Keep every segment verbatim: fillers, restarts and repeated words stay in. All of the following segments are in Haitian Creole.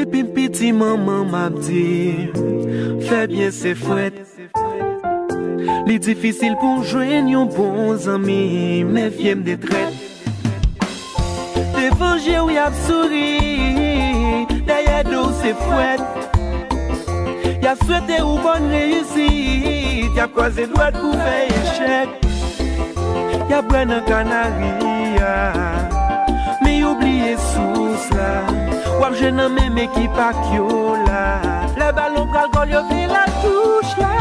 Depi m piti manman m ap di m, fè byen se frèt. Li difisil pou w jwenn yon bon zanmi, mefye m de trèt. Devan je w y ap souri, dèyè do w se fwèt. Y ap swete w bòn reyisit, y ap kwaze dwèt pou fè echèk. Y ap bwè nan kanari a, men yo bliye sous la. W ap jwe nan menm ekip ak yo la. Lè balon pral gòl, yo vin la touch la.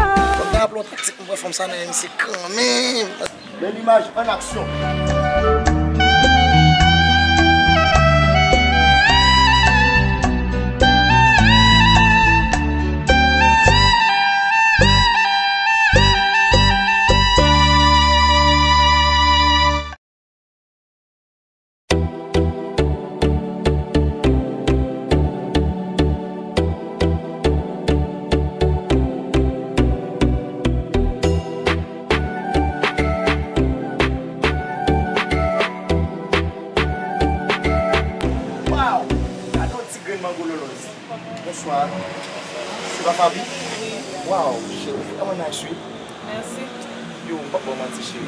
Fòk n raple yon taktik, mwen fòm sa nan M C kanmenm. Bèl imaj, ann aksyon. Waw! Gade yon ti grenn mango loloz. Bonswa. Se pa Faby? Wi. Waw, cheri, ou vrèman nice, wi. Mèsi. Yo, m p ap ba w manti, cheri.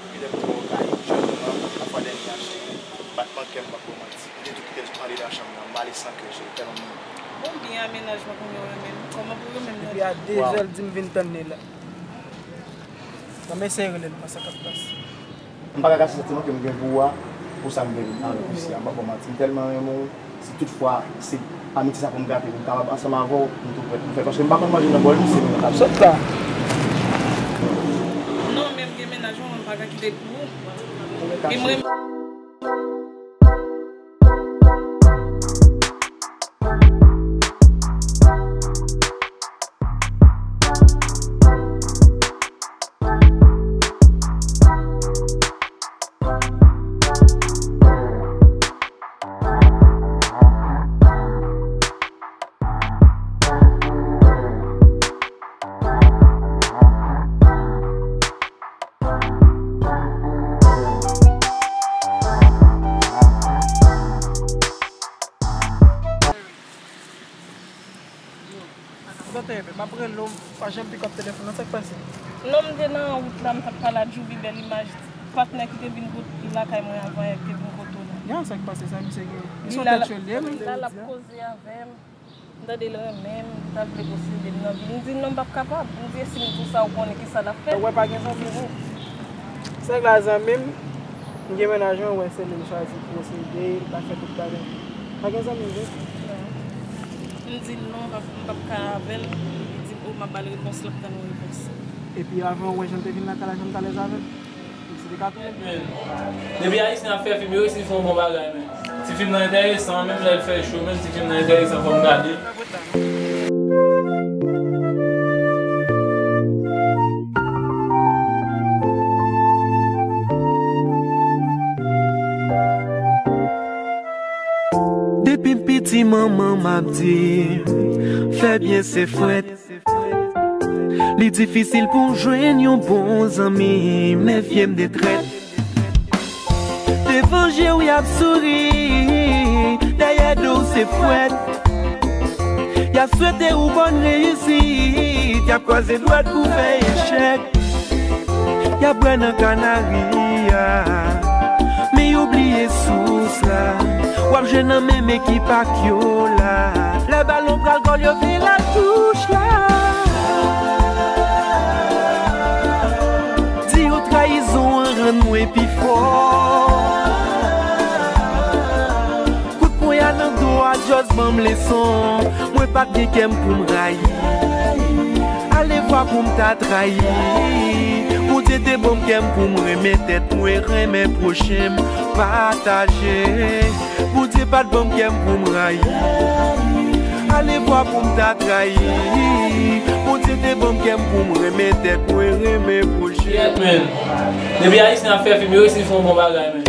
Depi lè m te wè w ka enjoy moman, pafwa dènye a, cheri. Batman kè m, m p ap ba w manti. M te tou kite l andedan chanm nan, m ale san kè, cheri, tèlman m renmen w. Bon, byen amenajman pou nou renmen nou. Kòman pou yo menm nan? Depi a de zè, l di m vin tann li la. Ban m eseye rele l, pa sa k ap pase. M pa ka kache santiman ke m gen pou ou a, pou sa m te vin avèk ou isi a. M p ap ba w manti, m tèlman renmen w. Si tout fwa se pa miti sa pou m gate, pou m kapab ansanm avè w, m tou prèt pou m fè. Paske m pa konn manje nan bòl misye, men nan tab sòt la. Non, men m gen mennaj mwen, m pa ka kite l pou ou. E mwen, Tande, m ap rele w, ou pa janm pikòp telefòn nan, sa k pase? Non, m te nan wout la, m t ap pale ak Djoubi, bèl imaj patnè ki te vin kot-, lakay mwen avan yè, ki te vin kote w la. Ya, sa k pase sa, misye gen? Li sou tèt yo l ye, wi. Li la, l ap koze avè m. M tande l renmen m, li ta vle posede m nan vi l. M di l non, m p ap kapab. M di, e si m di w sa, ou konnen kisa l ap fè? Ou wè pa gen zanmi vre. Sa k la zanmi m, m gen mennaj mwen, ou wè se li m chwazi posede, l pa fè tout bagay. Pa gen zanmi vre. Non. M di l non, m p ap, m p ap ka avè l. Li di m, o, m ap ba l repons, l ap tann yon repons. Epi avan ou wè jan l te vin lakay la, jan m t alèz avè l. Li se te ka tounen. Depi Ayisyen ap fè fim, yo resi fè yon bon bagay, men. Ti fim nan enteresan, menm lè l fè cho, menm ti fim nan enteresan, fò m gade. Depi m piti, manman m ap di m, fè byen se frèt. Li difisil pou w jwenn yon bon zanmi, mefye m de trèt. Devan je w y ap souri, dèyè do w se fwèt. Y ap swete w bòn reyisit, y ap kwaze dwèt pou fè echèk. Y ap bwè nan kanari a, men yo bliye sous la. W ap jwe nan menm ekip ak yo la. Lè balon pral gòl, yo vin la touch la. Di yo trayizon an rann mwen pi fò. Kout ponya nan do a just ban m leson. Mwen pa t gen kè m pou m rayi. Alevwa pou m ta trayi. Bondye te ban m kè m pou m renmen tèt mwen, renmen pwochen m, pataje. Bondye pa t ban m kè m pou m rayi. Alevwa pou m ta trayi. Bondye te ban m kè m pou m renmen tèt mwen, renmen pwochen m. Depi Ayisyen ap fè fim, yo resi fè yon bon bagay, men.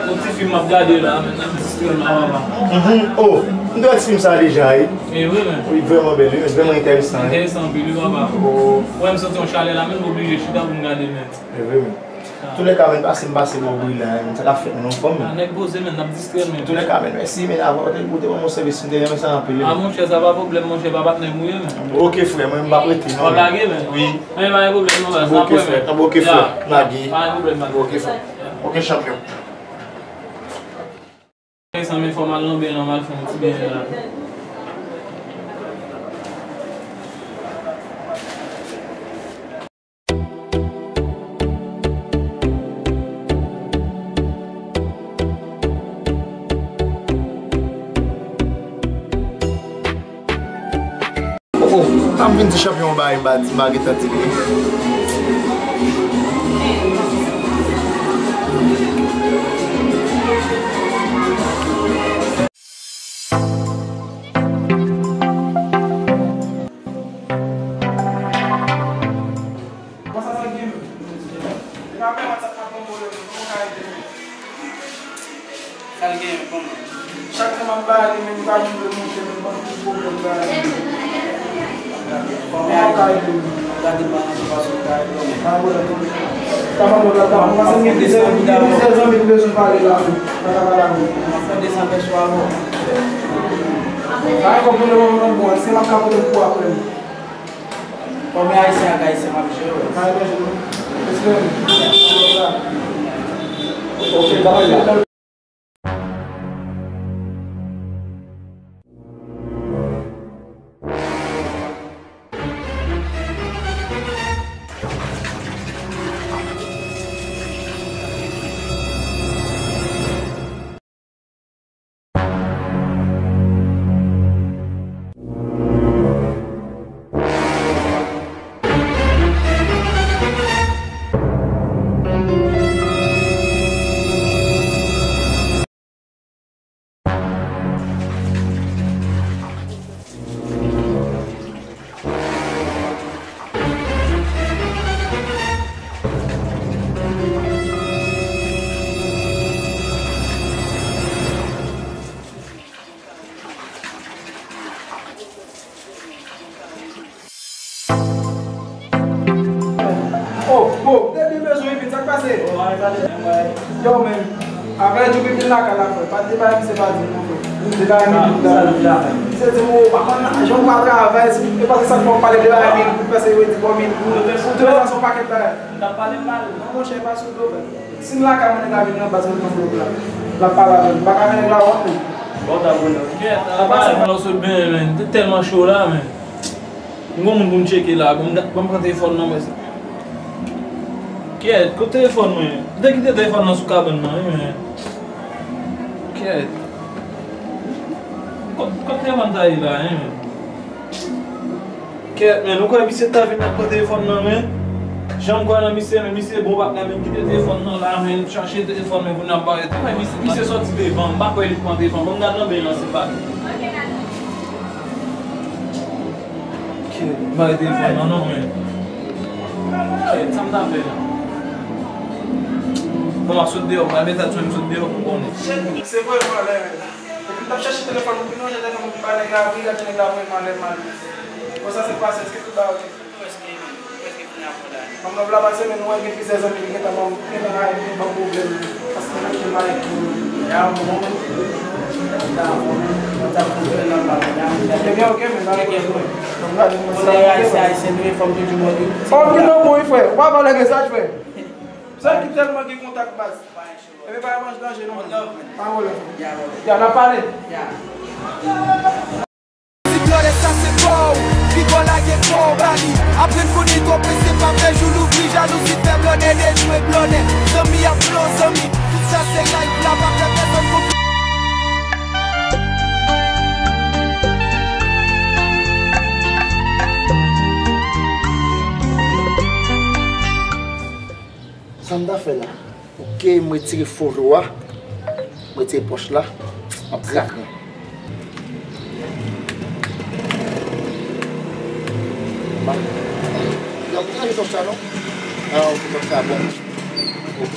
Yon ti fim m ap gade la, men. Mhm. Oh, m te wè ti fim sa deja, wi. E vre, men. Wi, vrèman bèl, wi, men vrèman enteresan, wi. Enteresan anpil, wi, papa. Oh. Wè, m santi yon chalè la, men m oblije chita pou m gade, men. E vre, men. Toulèka, men, pase m pase bò bri la, men sa k ap fèt, men, anfòm, men. Ah, nèg poze, men, n ap distrè, men. Toulèka, men, mèsi, men, avè w te, ou te ban m yon sèvis, m te renmen sa anpil, wi, men. Ah, monchè, sa pa pwoblèm, monchè, pa patnè m ou ye, men. Ok, frè, mwen, m p ap rete, non. W ap lage, men? Wi. Men, pa gen pwoblèm, non, baz, n ap wè, men. Ok, frè, ok, frè. Ya, lage. Pa gen pwoblèm, baz. Ok, frè. Ok, chanpyon. Sa men fò m al nan beny lan, m al fè yon ti beny la. Oh, oh, sa m vin di chanpyon an bagay m pa di, m pa gentan di li. Kòman sa, Zangi m? Depi apre WhatsApp m ap pran pwoblèm, kòman w ka ede m? Sa l genyen, kòman? Chak tan m ap barre, men li pa janm vle monte, men m konn ki pwoblèm barre. Kòman w ka ede m? Gade m nan, se pa sou ka ede m. Pa pwoblèm. Sa pa pwoblèm, pa pwoblèm. Paske m gen plizyè, m gen plizyè zanmi m bezwen pale la, men pa ka pale avè w. M ap fè desann lè swa avè w. Pa gen pwoblèm, mwen bon, se m ap ka pote pou apre m. Kòm e ayisyen ak ayisyen m ap jere w. Oh, oh, depi bezwen vin, sa k pase? Yo, men, apre jou ki vin lakay la, frè, pa t debare misye pa di m non, frè. Debare minit la. Misye di m, ou pa konn jan w pa travay, e paske sa k fè w pale debare minit, pou pèse yo di bon minit, pou tout sa se yon pakèt bagay. M t ap pale mal. Non, monchè, pa sou do, frè. Si m lakay mwen, nèg la vin nan baz mwen, nan blòk la. L ap pale avè m. M pa ka fè nèg la wont, men. Bon, ta bon, non. Kèt, apa se lè w sot benyen, men. Te tèlman cho la, men. M gon moun pou m tcheke la. Bon, m da-, bon, m pran telefòn nan, men. Kèt, kot telefòn mwen? M te kite telefòn nan sou kabann nan, wi, men. Kèt. Kot, kot telefòn sa ye la, men? Kèt, men, ou kwè misye ta vin ap pran telefòn nan, men? Jan m kwè nan misye, men, misye bon patnè, men, kite telefòn nan la, men, chache telefòn, men, pou n ap bare tou. Men, misye, misye sòti devan, m pa kwè li pran telefòn. Bon, m gad nan beny lan, se pa li. Kèt, m bare telefòn nan, non, men. Kèt, sa m ta fè la? Bon, m ap sot deyò, m al met tèt sou m sot deyò pou konnen. Se vre, m anlè, men. Epi m t ap chèche telefòn mwen, pi lonje telefòn mwen, pi ba nèg la, pi gade nèg la voye m anlè mal. Bon, sa se pase, èske tout bagay oke? Prèske, prèske fini apre la. Manm nan vle pase, men nou wè gen plizyè zanmi li gentan ban, gentan la, li ban pwoblèm. Paske nan ki mal. Ya, bon. Ebyen, oke, men pa gen pwoblèm. Bon, ayisyen, ayisyen, nou, fò m toujou mòde. Oh, ki non, bon, wi, frè. Ou pa pale gen sa, frè. Sa ki tèlman gen kontak baz. Ebyen, pa yon danje non. One love, man. Pa yon love. Yeah, brother. Ya, n ap pale. Yeah. Ti florèt sa se pa w, piga w lage kò w ba li. Aprann konnen twò prese pa fè jou louvri, jalouzi fè blònè dejwe blònè. Zanmi ap fè w zanmi, tout sa se life la, pa fè pèsonn konfyans. Sa m ta fè la? Ok, m retire foto a. M retire pòch la. M ap krak li. Ba. Yo, pa ranje pòch la, non? Ah, ok, pòch la bon. Ok.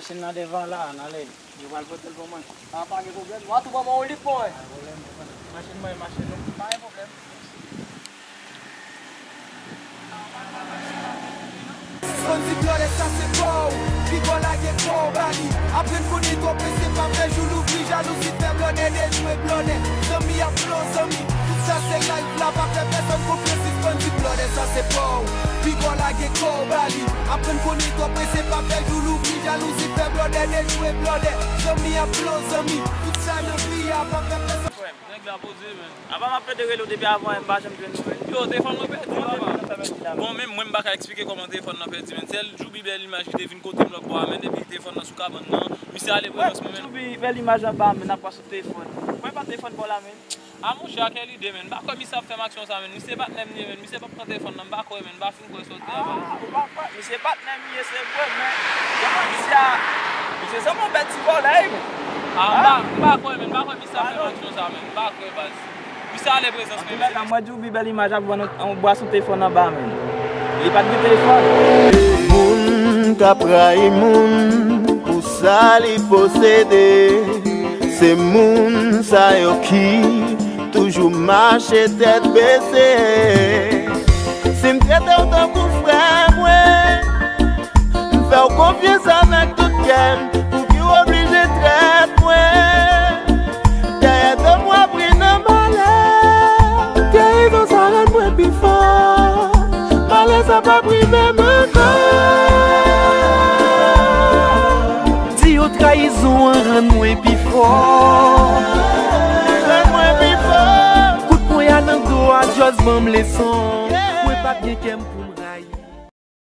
machin nan devan la, n ale. Yo pral pote l pou mwen. A, pa gen pwoblèm. W a tou ban mwen yon lit pou mwen. Pa gen pwoblèm. Machin mwen, machin nou. Pa gen pwoblèm. Ti blòdè sa se pa w, pi gwo lage kò w ba li. Aprann konnen twò prese pa fè jou louvri, jalouzi fè blòdè dejwe blòdè. Zanmi ap flo zanmi, tout sa se live la, pa fè pèsòn konfyans, sispann di blòdè sa se pa w, pi gwo lage kò w ba li. Aprann konnen twò prese pa fè jou louvri, jalouzi fè blòdè dejwe blòdè. Zanmi ap flo zanmi, tout sa nan vi a pa fè pèsòn. Nèg la poze, men. Apa m ap plede rele w depi avan yè, m pa janm jwenn ou, men. Yo, telefòn mwen pèdi, papa. Bon, menm mwen, m pa ka eksplike kòman telefòn nan pèdi, men. Sèl Djoubi Bèl Imaj ki te vin kote m lòt bò a, men, epi telefòn nan sou kabann nan. Misye ale prezans mwen, men. Djoubi Bèl Imaj anba, men, n ap pase telefòn. Mwen pa telefòn pa w la, men. A, monchè, a, kèl ide, men. M pa kwè misye ap fè m aksyon sa, men. Misye patnè m ye, men. Misye p ap pran telefòn nan, m pa kwè, men. M pa fin kwè sa w di a, baz. Ah, ou pa kwè? Misye patnè m ye, se vre, men. Jan misye a, misye sanble yon bèt ti vòlè, wi, men. Ah, m pa, m pa kwè, men. M pa kwè misye ap fè m aksyon sa, men. M pa kwè, baz. Misye ale prezans mwen, men. Antouka, m wè Djoubi Bèl Imaj ap vann yon bwason telefòn anba, men. Li pa t gen telefòn. Moun k ap rayi moun pou sa li posede, se moun sa yo ki toujou mache tèt bese. Si m trete w tankou frè mwen, m fè w konfyans avèk tout kè m, pouki w oblije trèt mwen? Dèyè do m w ap ri nan malè. Trayizon sa rann mwen pi fò. Malè sa p ap rive m ankò. Di yo trayizon an rann mwen pi fò. Rann mwen pi fò. Kout ponyè nan do a, just ban m leson. Mwen p ap gen kè m pou mwen.